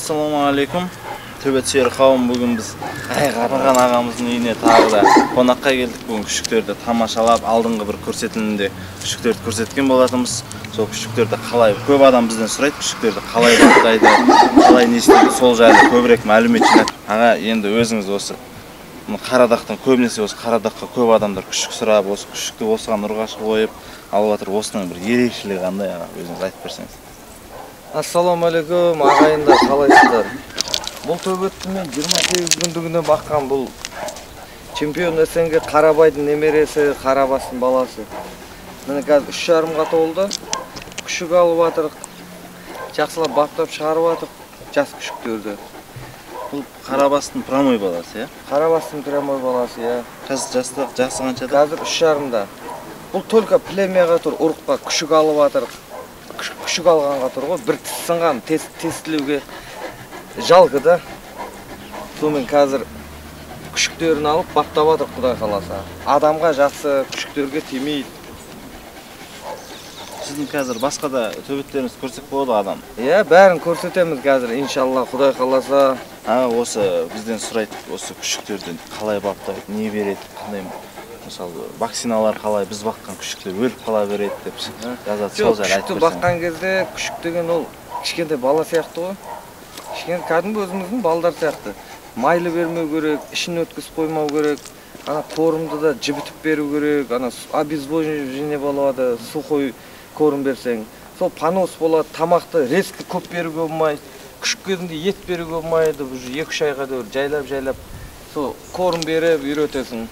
Ассалаумағалейкум. Төбет сүйер қауым, бүгін біз Айғарған ағамыздың үйіне тағы да қонаққа келдік. Бүгін күшіктерді тамашалап, алдыңғы бір көрсетілімде күшіктерді көрсеткен болатынбыз. Сол күшіктерді қалай, көп адам бізден сұрайды, күшіктерді қалай баптайды, қалай не істейді, сол жайлы көбірек мәлімет жинап. Аға, енді өзіңіз осы қарадақтан көбінесе осы қарадаққа көп адамдар күшік сұрап, осы күшікті осыған ұрғашы қойып алып жатыр. Осының бір ерекшелігі қандай, аға, өзіңіз айтып берсеңіз. Ассалаумағалейкум, ағайындар, қалайсыздар? Бұл төбетті мен 28 күндігіне баққан, бұл чемпион СНГ Қарабайдың немересі, Қарабастың баласы. Міне қазір 3,5-ға толды. Күшік алып жатырық. Жақсылап баптап шығарып жатырық жас күшіктерді. Бұл Қарабастың прямой баласы, иә? Қарабастың прямой баласы, иә. Қазір жасы қаншада? Қазір 3,5-да. Бұл только племяға тұр, ұрыққа күшік алып жатырық. Күшік алғанға тұр ғой, бір тіс сынған, тестілеуге жалқы да. Сонымен қазір күшіктерін алып баптап жатыр, Құдай қаласа. Адамға жақсы, күшіктерге тимейді. Сіздің қазір басқа да төбеттеріңізді көрсек болады адам? Иә, бәрін көрсетеміз қазір, иншалла, Құдай қаласа. Аға, осы бізден сұрайды, осы күшіктерді қалай баптайды, не береді, қандай, мысалы, вакциналар қалай, біз баққан күшіктер өліп қала береді деп жазады. Сол жайлы айтып Күшікті берсең. баққан кезде, күшік деген ол кішкентай бала сияқты ғой. Кішкентай кәдімгі өзіміздің балдар сияқты. Майлы бермеу керек, ішін өткізіп қоймау керек, ана кормды да жібітіп беру керек, ана обезвоживание болады, сухой корм берсең. Сол понос болады, тамақты резко көп беруге болмайды, күшік кезінде ет беруге болмайды, уже 2-3 айға дейін жайлап-жайлап сол корм беріп үйретесің.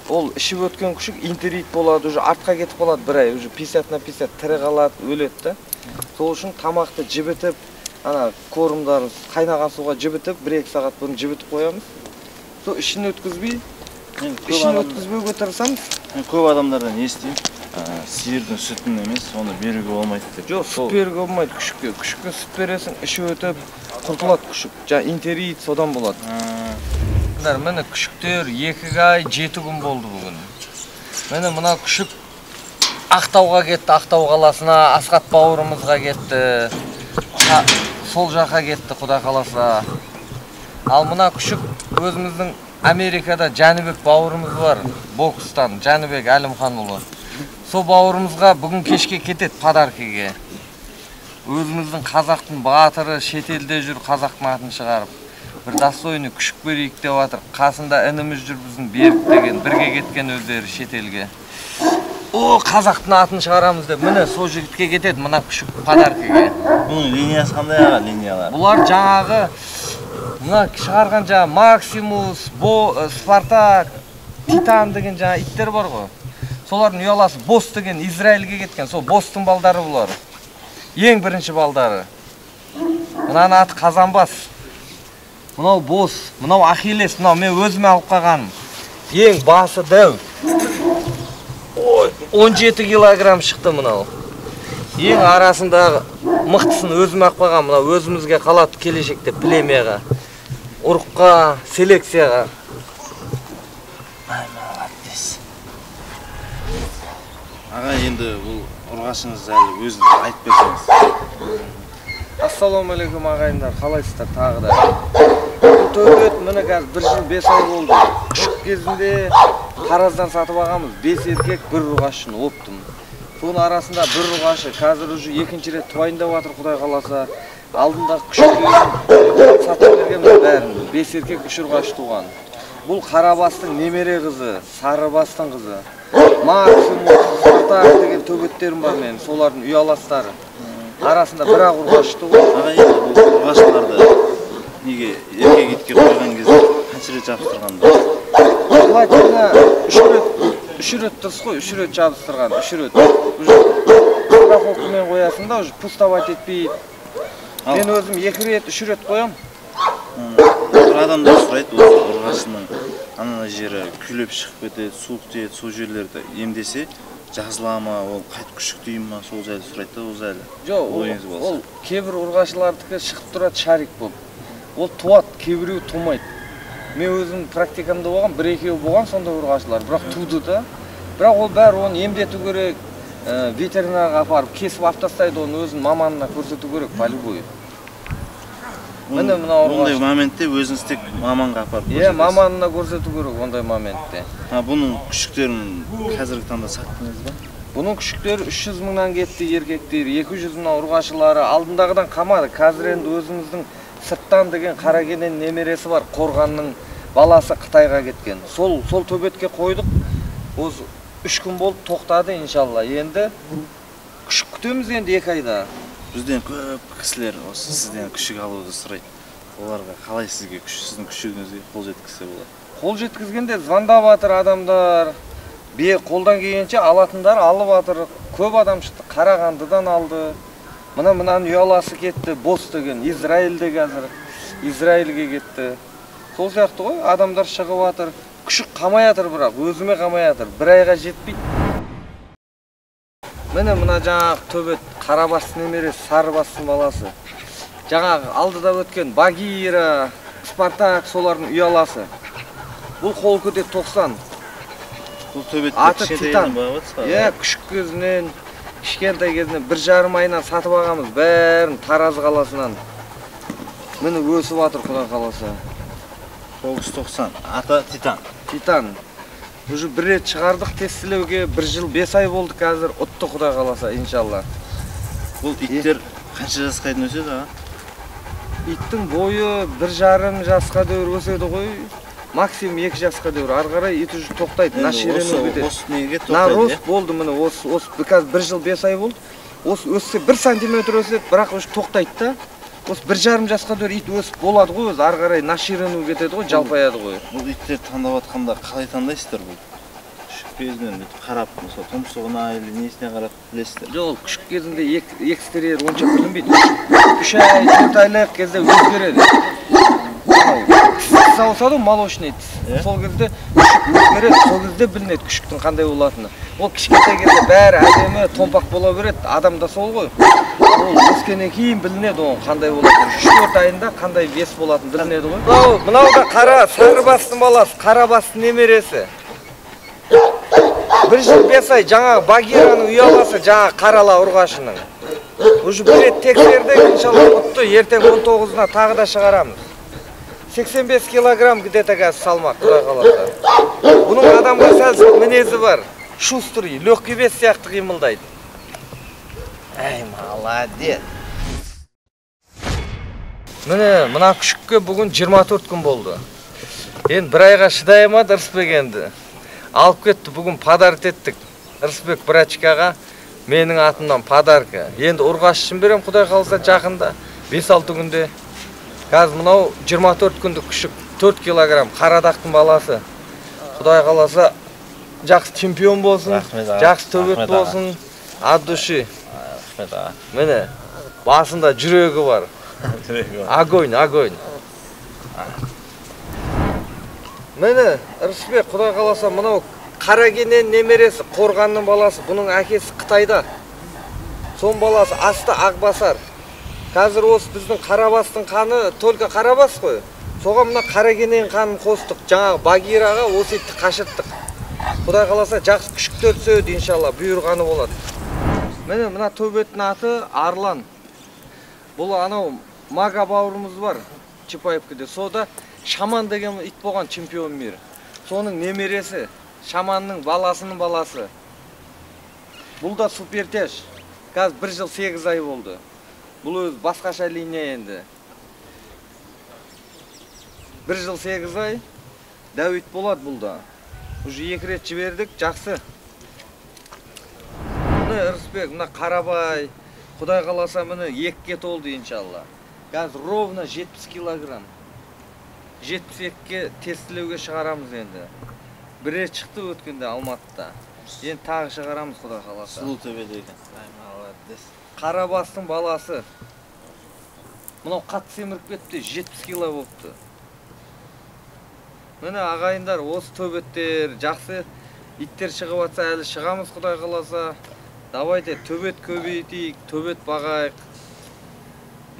Ол ішіп өткен күшік энтерит болады, уже артқа кетіп қалады бір ай, уже 50/50 тірі қалады, өледі да. Сол үшін тамақты жібітіп, ана кормдарын қайнаған суға жібітіп, 1-2 сағат бұрын жібітіп қоямыз. Сол ішін өткізбей, ішін өткізбеуге тырысамыз. Мен көп адамдардан естимін, сиырдың сүтін емес, оны беруге болмайды деп. Жоқ, сүт беруге болмайды күшікке. Күшікке сүт бересің, іші өтіп, құртылады күшік. Жаңа энтерит содан болады. Міне күшіктер 2 ай 7 күн болды бүгін. Міне мына күшік Ақтауға кетті, Ақтау қаласына, Асқат бауырымызға кетті. Сол жаққа кетті, Құдай қаласа. Ал мына күшік өзіміздің Америкада Жәнібек бауырымыз бар, бокстан, Жәнібек Әлімханұлы. Сол бауырымызға бүгін кешке кетеді подаркіге. Өзіміздің қазақтың батыры шетелде жүр, қазақтың атын шығарып. Бір достойный күшік берейік деп жатыр. Қасында ініміз жүр біздің Берік деген, бірге кеткен өздері шетелге. О, қазақтың атын шығарамыз деп, міне сол жігітке кетеді мына күшік подаркіге. Бұның линиясы қандай аға, линиялары? Бұлар жаңағы, мына шығарған жаңа Максимус, Спартак, Титан деген жаңа иттер бар ғой. Солардың ұяласы Бос деген Израильге кеткен, сол Бостың балдары бұлар. Ең бірінші балдары. Мынаның аты Қазанбас. Мынау Бос, мынау Ахиллес, мынау мен өзіме алып қалғаным. Ең басы дәу. Ой, 17 килограмм шықты мынау. Ең арасындағы мықтысын өзіме алып қалған, мынау өзімізге қалады келешекте племяға, ұрыққа, селекцияға. Ай, молодец. Аға, енді бұл ұрғашыңыз жайлы өзіңіз айтып берсеңіз. Ассалаумағалейкум ағайындар, қалайсыздар тағы да? Бұл төбет міне қазір 1 жыл 5 ай болды. Күшік кезінде Тараздан сатып алғанбыз, 5 еркек, 1 ұрғашын оптым. Соның арасында 1 ұрғашы қазір уже 2-ші рет туайын деп жатыр, Құдай қаласа. Алдындағы күшіктерін сатып бергенбіз бәрін. 5 еркек, 3 ұрғашы туған. Бұл Қарабастың немере қызы, Сарыбастың қызы. Максимус, Спартак деген төбеттерім бар менің, солардың ұяластары. Арасында бір ақ ұрғашы туған. Аға, енді бұл ұрғашыларды неге еркек итке қойған кезде қанша рет жабыстырған дұрыс? Желательно 3 рет дұрыс қой, 3 рет жабыстырған, 3 рет. Уже страховкамен қоясың да, уже пустовать етпейді. Мен өзім 2 рет, 3 рет қоям. Бір адамдар сұрайды, осы ұрғашының ана жері күйлеп шығып кетеді, суық тиеді, сол жерлерді емдесе жазыла ма, ол қайтып күшіктей ма, сол жайлы сұрайды да, ол жайлы. Жоқ, Ойыңыз болса. ол кейбір ұрғашылардікі шығып тұрады шарик болып. Ол туады, кейбіреуі тумайды. Мен өзім практикамда болған, бір-екеуі болған сондай ұрғашылар, бірақ туды да. Бірақ ол бәрі оны емдету керек, ветеринарға апарып кесіп алып тастайды, оны өзінің маманына көрсету керек, по-любому. Міне мына ондай моментте өзіңіз тек маманға апарып көрсетесіз. Иә, маманына көрсету керек ондай моментте. Бұның күшіктерін қазіргі таңда саттыңыз ба? Бұның күшіктері 300 мыңнан кетті еркектер, 200 мыңнан ұрғашылары, алдындағыдан қамады. Қазір енді өзіміздің сырттан деген Қаракенен немересі бар, Қорғанның баласы Қытайға кеткен. Сол төбетке қойдық. Осы 3 күн болды, тоқтады иншалла. Енді күшік күтеміз енді 2 айда. Бізден көп кісілер осы сізден күшік алуды сұрайды. Оларға қалай сізге сіздің күшігіңізге қол жеткізсе болады? Қол жеткізгенде звондап жатыр адамдар. Қолдан келгенше алатындар алып жатыр. Көп адам шықты, Қарағандыдан алды. Мынаның ұяласы кетті, Бос деген, Израильде қазір. Израильге кетті. Сол сияқты ғой, адамдар шығып жатыр. Күшік қамай жатыр бірақ, өзіме қамай жатыр. Бір айға жетпейді. Міне мына жаңағы төбет Қарабастың немересі, Сарыбастың баласы. Жаңағы алдыда өткен Багира, Спартак солардың ұяласы. Бұл қол көте 90. Бұл төбет аты Титан. Иә, күшік кезінен, кішкентай кезінен 1,5 айынан сатып алғанбыз, бәрін Тараз қаласынан. Міне өсіп жатыр Құдай қаласа. 990. Аты Титан. Титан. Уже бір рет шығардық тестілеуге, 1 жыл 5 ай болды қазір, ұтты Құдай қаласа, иншалла. Бұл иттер қанша жасқа дейін өседі, аға? Иттің бойы 1,5 жасқа дейін өседі ғой, максимум 2 жасқа дейін. Ары қарай ит уже тоқтайды, наширену кетеді. Осы неге тоқтайды? На рост болды міне, осы қазір 1 жыл 5 ай болды. Осы өссе 1 сантиметр өседі, бірақ уже тоқтайды да. Осы 1,5 жасқа дейін ит өсіп болады ғой, өзі ары қарай наширену кетеді ғой, жалпаяды ғой. Бұл иттерді таңдап жатқанда қалай таңдайсыздар бұл? Күшік кезінен бүйтіп қарап, мысалы, тұмсығына или несіне қарап білесіздер? Жоқ, ол күшік кезінде экстерьер онша білінбейді. 3 ай, 4 айлық кезде өзгереді. Тіс ауысады ғой, молочный тіс. Сол кезде күшік өзгереді, сол кезде білінеді күшіктің қандай болатыны. Ол кішкентай кезде бәрі әдемі, томпақ бола береді, адам да сол ғой. Ол өскеннен кейін білінеді оның қандай болатыны. 3-4 айында қандай вес болатыны білінеді ғой. Мынау да қара, Сарыбастың баласы, Қарабастың немересі. 1 жыл 5 ай жаңағы Багираның ұяласы, жаңағы қарала ұрғашының. Уже бір рет тексердік, иншалла ұтты, ертең 19-на тағы да шығарамыз. 85 килограмм где-то қазір салмақ, Құдай қаласа. Бұның адамға сәл мінезі бар. Шустрый, легкий вес сияқты қимылдайды. Әй, молодец. Міне, мына күшікке бүгін 24 күн болды. Енді бір айға шыдай алмады Ырысбек енді. Алып кетті, бүгін подарок еттік. Ырысбек братчикаға менің атымнан подарка. Енді ұрғашысын берем, Құдай қаласа, жақында 5-6 күнде. Қазір мынау 24 күндік күшік, 4 килограмм, Қарадақтың баласы. Құдай қаласа, жақсы чемпион болсын, жақсы төбет болсын, от души. Рахмет аға. Міне, басында жүрегі бар. Жүрегі бар. Огонь, огонь. Міне, Ырысбек, Құдай қаласа, мынау Қаракенен немересі, Қорғанның баласы, бұның әкесі Қытайда. Сон баласы асты Ақбасар. Қазір осы біздің Қарабастың қаны только Қарабас қой. Соған мына Қаракенен қанын қостық. Жаңағы Багираға осы итті қашырттық. Құдай қаласа жақсы күшіктер түседі иншалла, бұйырғаны болады. Міне мына төбеттің аты Арлан. Бұл анау Мага бауырымыз бар Чапаевкіде. Сода Шаман деген ит болған чемпион мир. Соның немересі, Шаманның баласының баласы. Бұл да супертяж. Қазір 1 жыл 8 ай болды. Бұл өз басқаша линия енді. 1 жыл 8 ай дәу ит болады бұл да. Уже 2 рет жібердік, жақсы. Міне Ырысбек, мына Қарабай, Құдай қаласа міне 2-ге толды иншалла. Қазір ровно 70 килограмм. 72-ге тестілеуге шығарамыз енді. Бір рет шықты өткенде Алматыда. Енді тағы шығарамыз Құдай қаласа. Сұлу төбе екен. Ай, молодец. Қарабастың баласы. Мынау қатты семіріп кетті, 70 кило болыпты. Міне ағайындар, осы төбеттер жақсы иттер шығып атса әлі шығамыз Құдай қаласа. Давайте төбет көбейтейік, төбет бағайық.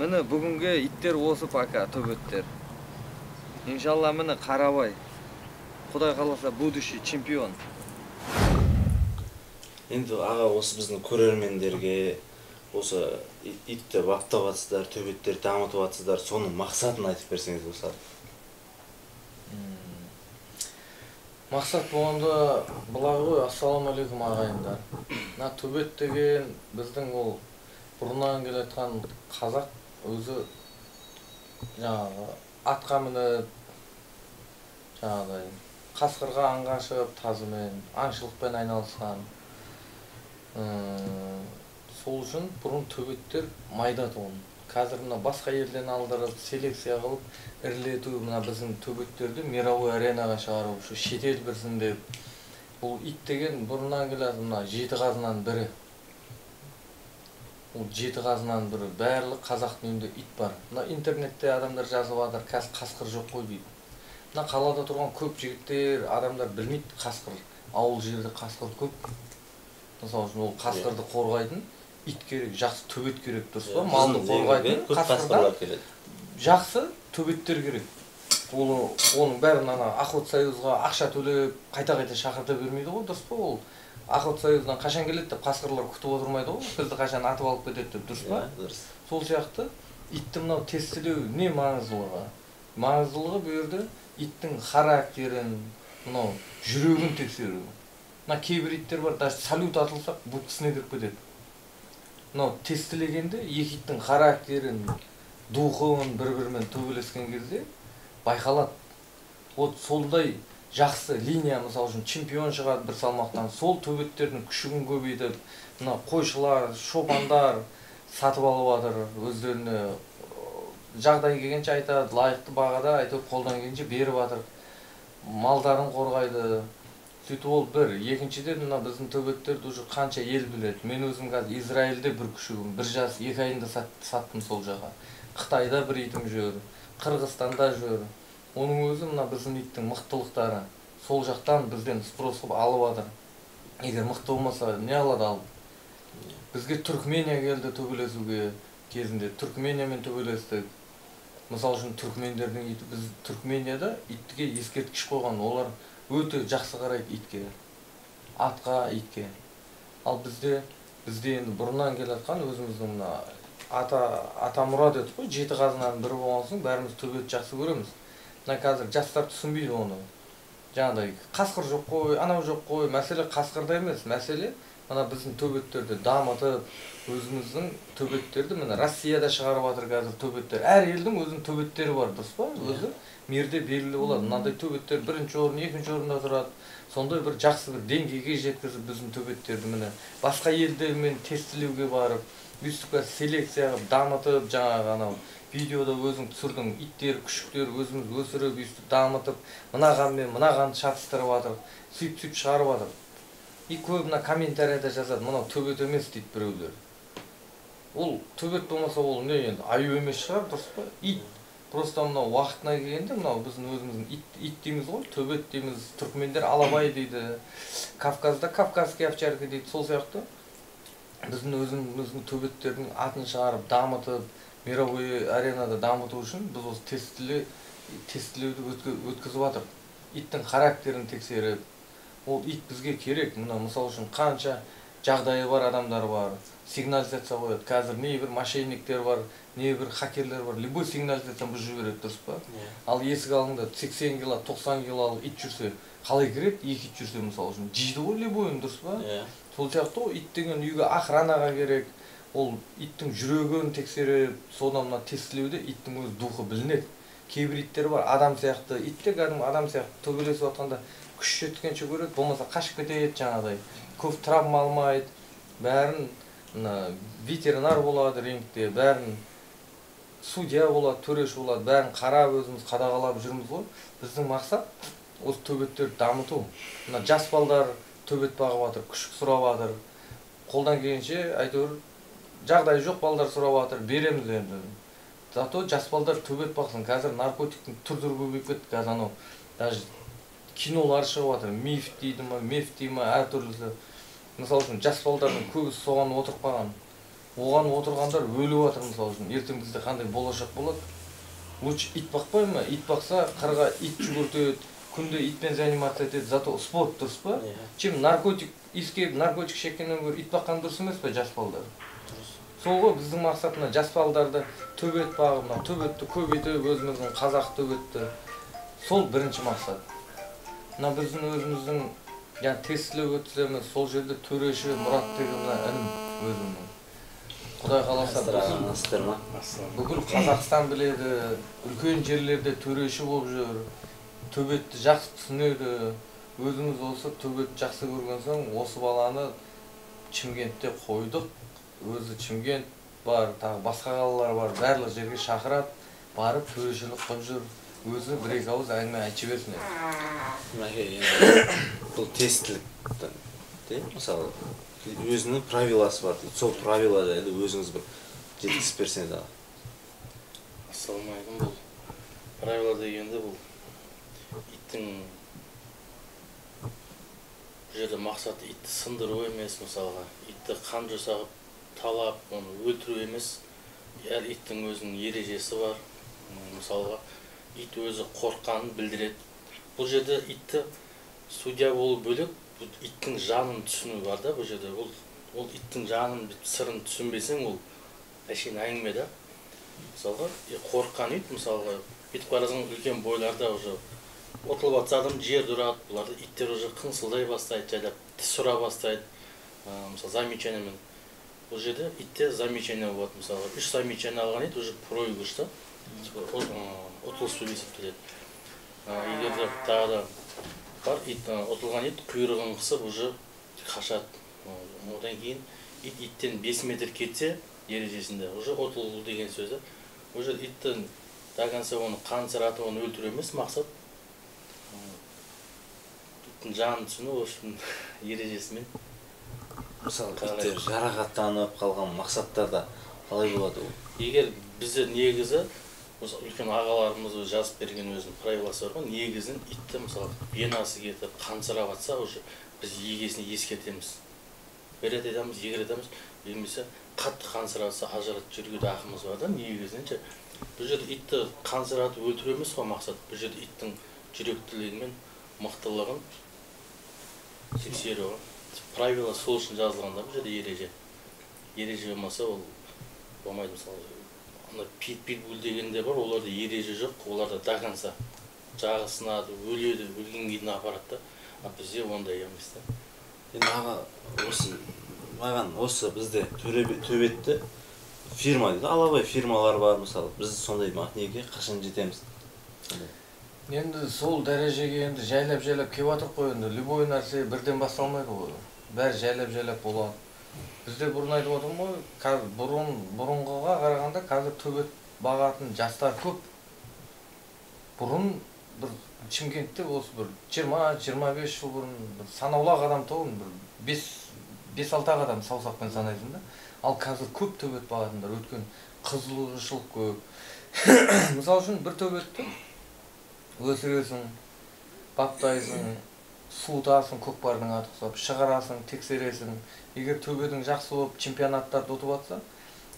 Міне бүгінгі иттер осы пока төбеттер. Иншалла міне Қарабай. Құдай қаласа будущий чемпион. Енді аға осы біздің көрермендерге, Осы итті баптап жатсыздар, төбеттерді дамытып жатсыздар, соның мақсатын айтып берсеңіз болса. Мақсат болғанда былай ғой, ассалаумағалейкум ағайындар. Мына төбет деген біздің ол бұрыннан келе жатқан қазақ өзі жаңағы атқа мініп, жаңағыдай қасқырға аңға шығып, тазымен, аңшылықпен айналысқан. Сол үшін бұрын төбеттер майда тұғын. Қазір мына басқа елден алдырып, селекция қылып, ірілету, мына біздің төбеттерді мировой аренаға шығару, шу шетел білсін деп. Бұл ит деген бұрыннан келеді мына жеті қазынаның бірі. Ол жеті қазынаның бірі. Барлық қазақтың үйінде ит бар. Мына интернетте адамдар жазып жатыр, қазір қасқыр жоқ қой дейді. Мына қалада тұрған көп жігіттер, адамдар білмейді қасқыр. Ауыл жерде қасқыр көп. Мысалы үшін ол қасқырды қорғайтын ит керек, жақсы төбет керек, дұрыс па? Малды қорғайтын қасқырдан жақсы төбеттер керек. Оның бәрін ана Охотсоюзға ақша төлеп, қайта-қайта шақырта бермейді ғой, дұрыс па? Ол Охотсоюздан қашан келеді деп қасқырлар күтіп отырмайды ғой, бізді қашан атып алып кетеді деп, дұрыс па? Дұрыс. Сол сияқты итті мынау тестілеу не маңыздылығы? Маңыздылығы бұл жерде иттің характерін, мынау жүрегін тексеру. Мына кейбір иттер бар, даже салют атылсақ, будкісіне кіріп кетеді. Мынау тестілегенде екі иттің характерін, духын бір-бірімен төбелескен кезде байқалады. Вот сондай жақсы линия, мысалы үшін чемпион шығады бір салмақтан, сол төбеттердің күшігін көбейтіп, мына қойшылар, шопандар сатып алып жатыр, өздеріне жағдай келгенше айтады, лайықты бағада әйтеуір қолдан келгенше беріп жатыр, малдарын қорғайды. Сөйтіп ол бір, екіншіден мына біздің төбеттерді уже қанша ел біледі. Мен өзім қазір Израильде бір күшігім, 1 жас 2 айында саттым сол жаққа. Қытайда бір итім жүр, Қырғызстанда жүр. Оның өзі мына біздің иттің мықтылықтары. Сол жақтан бізден спрос қылып алып жатыр. Егер мықты болмаса не алады алып? Бізге Түркмения келді төбелесуге кезінде. Түркмениямен төбелестік. Мысалы үшін түркмендердің иті, біз Түркменияда иттіге ескерткіш қойған, олар өте жақсы қарайды итке, атқа, итке. Ал бізде енді бұрыннан келе жатқан өзіміздің мына ата мұра дедік қой, жеті қазынаның бірі болған соң бәріміз төбет жақсы көреміз. Мына қазір жастар түсінбейді оны. Жаңағыдай қасқыр жоқ қой, анау жоқ қой, мәселе қасқырда емес, мәселе мына біздің төбеттерді дамытып, өзіміздің төбеттерді мына Россияда шығарып жатыр қазір төбеттер. Әр елдің өзінің төбеттері бар, дұрыс па? Өзі мирде белгілі болады. Мынандай төбеттер бірінші орын, екінші орында тұрады. Сондай бір жақсы бір деңгейге жеткізіп біздің төбеттерді міне басқа елдермен тестілеуге барып, өйстіп селекция қылып дамытып, жаңағы анау видеода өзің түсірдің, иттер, күшіктер өзіміз өсіріп, өйстіп дамытып, мынағанмен мынағанды шатыстырып жатыр, сөйтіп шығарып жатыр. И көп мына комментарияда жазады, мынау төбет емес дейді біреулер. Ол төбет болмаса ол не енді, аю емес шығар, дұрыс па? Ит. Просто мынау уақытына келгенде мынау біздің өзіміздің ит дейміз ғой, төбет дейміз, түркмендер алабай дейді, Кавказда кавказский овчарка дейді, сол сияқты біздің өзіміздің төбеттердің атын шығарып, дамытып, мировой аренада дамыту үшін біз осы тестілеуді өткізіп жатырмыз. Иттің характерін тексеріп, ол ит бізге керек. Мына мысал үшін қанша жағдайы бар адамдар бар, сигнализация қояды. Қазір не бір мошенниктер бар, не бір хакерлер бар, любой сигнализацияны бұзып жібереді, дұрыс па? Ал есік алдында 80 кило, 90 килолық ит жүрсе, қалай кіреді? Екі ит жүрсе, мысал үшін, жейді ғой любойын, дұрыс па? Сол сияқты ғой, ит деген үйге охранаға керек. Ол иттің жүрегін тексеріп, содан мына тестілеуде иттің өз духы білінеді. Кейбір иттер бар, адам сияқты, ит те кәдімгі адам сияқты төбелесіп жатқанда күш жеткенше көреді, болмаса қашып кетеді жаңағыдай. Көп травма алмайды, бәрін мына ветеринар болады рингте, бәрін судья болады, төреші болады, бәрін қарап өзіміз қадағалап жүрміз ғой. Біздің мақсат осы төбеттерді дамыту. Мына жас балдар төбет бағып жатыр, күшік сұрап жатыр. Қолдан келгенше әйтеуір жағдайы жоқ балдар сұрап жатыр, береміз енді. Зато жас балдар төбет бақсын. Қазір наркотиктің түр-түрі көбейіп кетті. Қазір анау даже кинолар шығып жатыр, миф дейді ма, меф дейді ма, әртүрлісі. Мысалы үшін жас балдардың көбісі соған отырып қалған. Оған отырғандар өліп жатыр, мысалы үшін. Ертең бізде қандай болашақ болады? Лучше ит бақпай ма? Ит бақса қырға ит жүгіртеді, күнде итпен заниматься етеді, зато спорт, дұрыс па? Чем наркотик иіскеп, наркотик шеккеннен гөрі ит баққан дұрыс емес пе жас балдар? Сол ғой біздің мақсат, мына жас балдарды төбет бағып, мына төбетті көбейтіп, өзіміздің қазақ төбетті. Сол бірінші мақсат. Мына біздің өзіміздің жаңа тестілеу өткіземіз, сол жерде төреші Мұрат деген мына інім өзімнің. Құдай қаласа бүкіл Қазақстан біледі, үлкен жерлерде төреші болып жүр, төбетті жақсы түсінеді. Өзіміз осы төбетті жақсы көрген соң осы баланы Шымкентте қойдық. Өзі Шымкент бар, тағы басқа қалалар бар, барлық жерге шақырады, барып төрешілік қылып жүр. Өзі бір екі ауыз әңгіме айтып жіберсін енді. Бұл тестілік, мысалы, өзінің правиласы бар дейді. Сол правила жайлы өзіңіз бір жеткізіп берсеңіз аға. Ассалаумағалейкум. Бұл правила дегенде бұл иттің бұл жерде мақсаты итті сындыру емес, мысалға, итті қан жоса қылып талап, оны өлтіру емес. Әр иттің өзінің ережесі бар. Мысалға, ит өзі қорыққанын білдіреді. Бұл жерде итті судья болу бөлек, бұл иттің жанын түсіну бар да бұл жерде. Ол иттің жанын, сырын түсінбесең, ол әшейін әңгіме да. Мысалға, қорыққан ит, мысалға, бүйтіп қарасаң үлкен бойларда уже отылып атса адам жерді ұрады, бұларды иттер уже қыңсылдай бастайды, жайлап тіс ұра бастайды. Мысалы, замечаниемен. Бұл жерде итте замечание болады, мысалға, 3 замечание алған ит уже проигрыш та, ұтылыс деп есептеледі. Егер де тағы да бар, ит ұтылған ит құйрығын қысып уже қашады. Одан кейін ит иттен 5 метр кетсе ережесінде уже ұтылу деген сөзі. Уже иттің до конца оны қансыратып, оны өлтіру емес мақсат. Иттің жанын түсіну, осы ережесімен. Мысалы, иттер жарақаттанып қалған мақсаттарда қалай болады ол? Егер бізде негізі осы үлкен ағаларымыз жазып берген өзінің правиласы бар ғой, негізін итті, мысалы, венасы кетіп, қансырап атса, уже біз егесіне ескертеміз. Бір рет айтамыз, екі рет айтамыз, немесе қатты қансыратса ажыратып жүруге де ақымыз бар да негізінен ше. Бұл жерде итті қансыратып өлтіру емес қой мақсат. Бұл жерде иттің жүректілігі мен мықтылығын тексеру. Правила сол үшін жазылған да бұл жерде ереже. Ереже болмаса ол болмайды. Мысалы, ана питбуль деген де бар, оларда ереже жоқ, оларда до конца жағы сынады, өледі, өлгенге дейін апарады да. А бізде ондай емес та. Енді аға, осы маған осы бізде төбетті фирма дейді, алабай фирмалар бар, мысалы, біз сондай неге қашан жетеміз? Енді сол дәрежеге енді жайлап-жайлап келіп жатырық қой енді. Любой нәрсе бірден басталмайды ғой. Бәрі жайлап-жайлап болады. Бізде бұрын айтып отырмын ғой, қазір бұрынғыға қарағанда қазір төбет бағатын жастар көп. Бұрын бір Шымкентте осы бір 20-25 жыл бұрын бір санаулы адам тұғын, бір 5-6 адам саусақпен санайсың да. Ал қазір көп төбет бағатындар, өйткені қызығушылық көп. Мысалы үшін бір төбетті өсіресің, баптайсың, суытасың, көкпардың аты ұқсап, шығарасың, тексересің. Егер төбедің жақсы болып чемпионаттарды ұтып атса,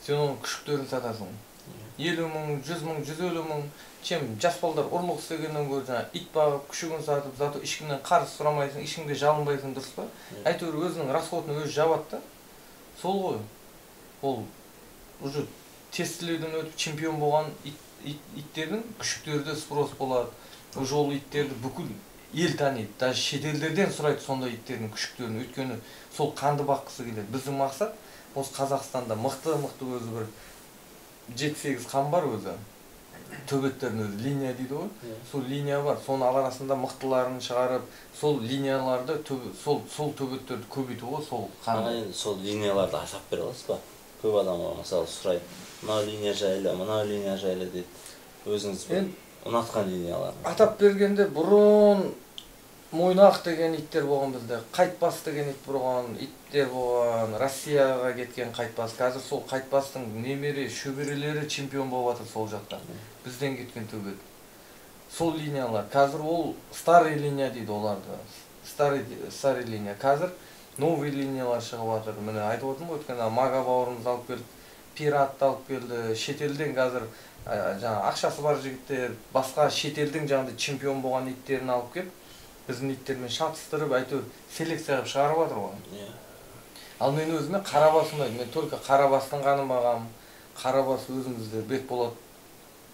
сен оның күшіктерін сатасың. 50 мың, 100 мың, 150 мың, чем жас балдар ұрлық істегеннен гөрі жаңа ит бағып, күшігін сатып, зато ешкімнен қарыз сұрамайсың, ешкімге жалынбайсың, дұрыс па? Әйтеуір өзінің расходын өзі жабады да. Сол ғой. Ол уже тестілеуден өтіп чемпион болған иттердің күшіктері де спрос болады. Уже ол иттерді бүкіл ел таниды, даже шетелдерден сұрайды сондай иттердің күшіктерін, өйткені сол қанды баққысы келеді. Біздің мақсат осы Қазақстанда мықты-мықты өзі бір 7-8 қан бар өзі. Төбеттердің өзі линия дейді ғой. Сол линия бар, соның арасында мықтыларын шығарып, сол линияларды сол төбеттерді көбейту ғой, сол қанды. Енді сол линияларды атап бере аласыз ба? Көп адам мысалы сұрайды, мынау линия жайлы, мынау линия жайлы дейді. Өзіңіз ұнатқан линиялар. Атап бергенде бұрын Мойнақ деген иттер болған бізде, Қайтпас деген ит болған, иттер болған, Россияға кеткен Қайтпас. Қазір сол Қайтпастың немере, шөберелері чемпион болып жатыр сол жақта. Бізден кеткен төбет. Сол линиялар. Қазір ол старый линия дейді оларды. Старый линия. Қазір новый линиялар шығып жатыр. Міне айтып отырмын ғой, өйткені Мага бауырымыз алып келді, Пиратты алып келді, шетелден қазір жаңа ақшасы бар жігіттер, басқа шетелдің жаңағыдай чемпион болған иттерін алып келіп, біздің иттермен шатыстырып, әйтеуір селекция қылып шығарып жатыр ғой. Ал мен өзіме қарабас ұнайды. Мен только қарабастың қанын бағамын. Қарабас өзімізде Бекболат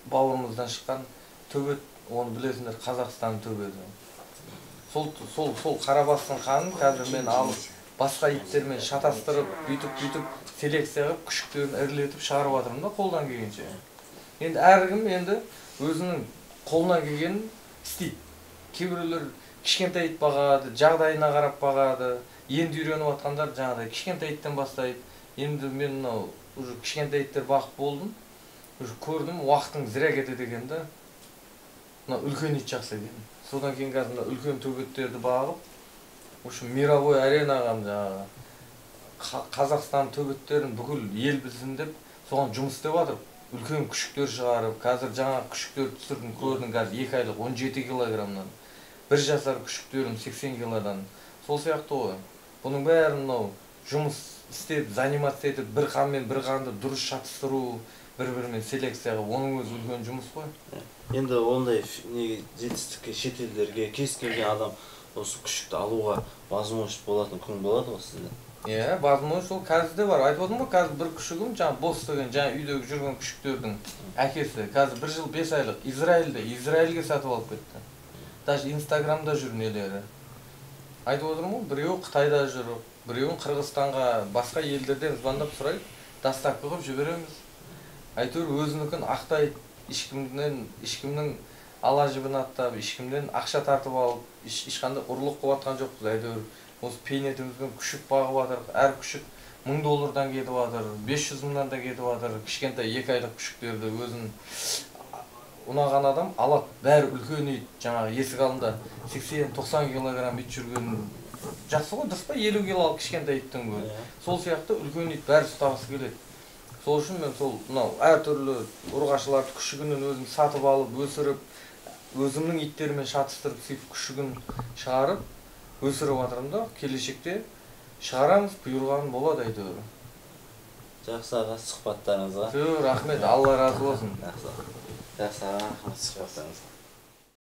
бауырымыздан шыққан төбет, оны білесіңдер, Қазақстан төбеті. Сол қарабастың қанын қазір мен алып, басқа иттермен шатастырып, бүйтіп-бүйтіп селекция қылып, күшіктерін ірілетіп шығарып жатырмын да қолдан келгенше. Енді әркім енді өзінің қолынан келгенін істейді. Кейбіреулер кішкентай ит бағады, жағдайына қарап бағады. Енді үйреніп жатқандар жаңағыдай кішкентай иттен бастайды. Енді мен мынау уже кішкентай иттер бағып болдым. Уже көрдім, уақытың зря кетеді екен да. Мына үлкен ит жақсы екен. Содан кейін қазір мына үлкен төбеттерді бағып, в общем, мировой аренаға жаңағы Қазақстан төбеттерін бүкіл ел білсін деп соған жұмыс істеп жатыр. Үлкен күшіктер шығарып, қазір жаңа күшіктер түсірдім, көрдің, қазір 2 айлық 17 килограммнан, 1 жасар күшіктерім 80 килодан. Сол сияқты ғой. Бұның бәрін мынау жұмыс істеп, заниматься етіп, бір қанмен бір қанды дұрыс шатыстыру, бір-бірімен селекция қылып, оның өзі үлкен жұмыс қой. Енді ондай неге жетістікке, шетелдерге кез келген адам осы күшікті алуға возможность болатын күн болады ғой сізде? Иә, возможность ол қазір де бар. Айтып отырмын ғой, қазір бір күшігім, жаңа Босс деген, жаңа үйдегі жүрген күшіктердің әкесі, қазір 1 жыл 5 айлық Израильде, Израильге сатып алып кетті. Даже Инстаграмда жүр нелері. Айтып отырмын ғой, біреуі Қытайда жүр, біреуін Қырғызстанға, басқа елдерден звондап сұрайды, доставка қылып жібереміз. Әйтеуір өзінікін ақтайды, ешкімнің ала жібін аттап, ешкімнен ақша тартып алып, ешқандай ұрлық қылып жатқан жоқпыз. Әйтеуір осы бейнетімізбен күшік бағып жатыр. Әр күшік 1000 доллардан кетіп жатыр, 500 мыңнан да кетіп жатыр. Кішкентай 2 айлық күшіктерді өзін ұнаған адам алады. Бәрі үлкен ит, жаңағы есік алдында 80-90 килограмм ит жүрген жақсы ғой, дұрыс па? 50 килолық кішкентай иттің өзі. Сол сияқты үлкен ит бәрі ұстағысы келеді. Сол үшін мен сол мынау әртүрлі ұрғашыларды күшігінен өзім сатып алып, өсіріп, өзімнің иттерімен шатыстырып, сөйтіп күшігін шығарып, өсіріп жатырмын да, келешекте шығарамыз, бұйырған болады әйтеуір. Жақсы аға, сұхбаттарыңызға. Рахмет, Алла разы болсын. Жақсы аға, рахмет сұхбаттарыңызға.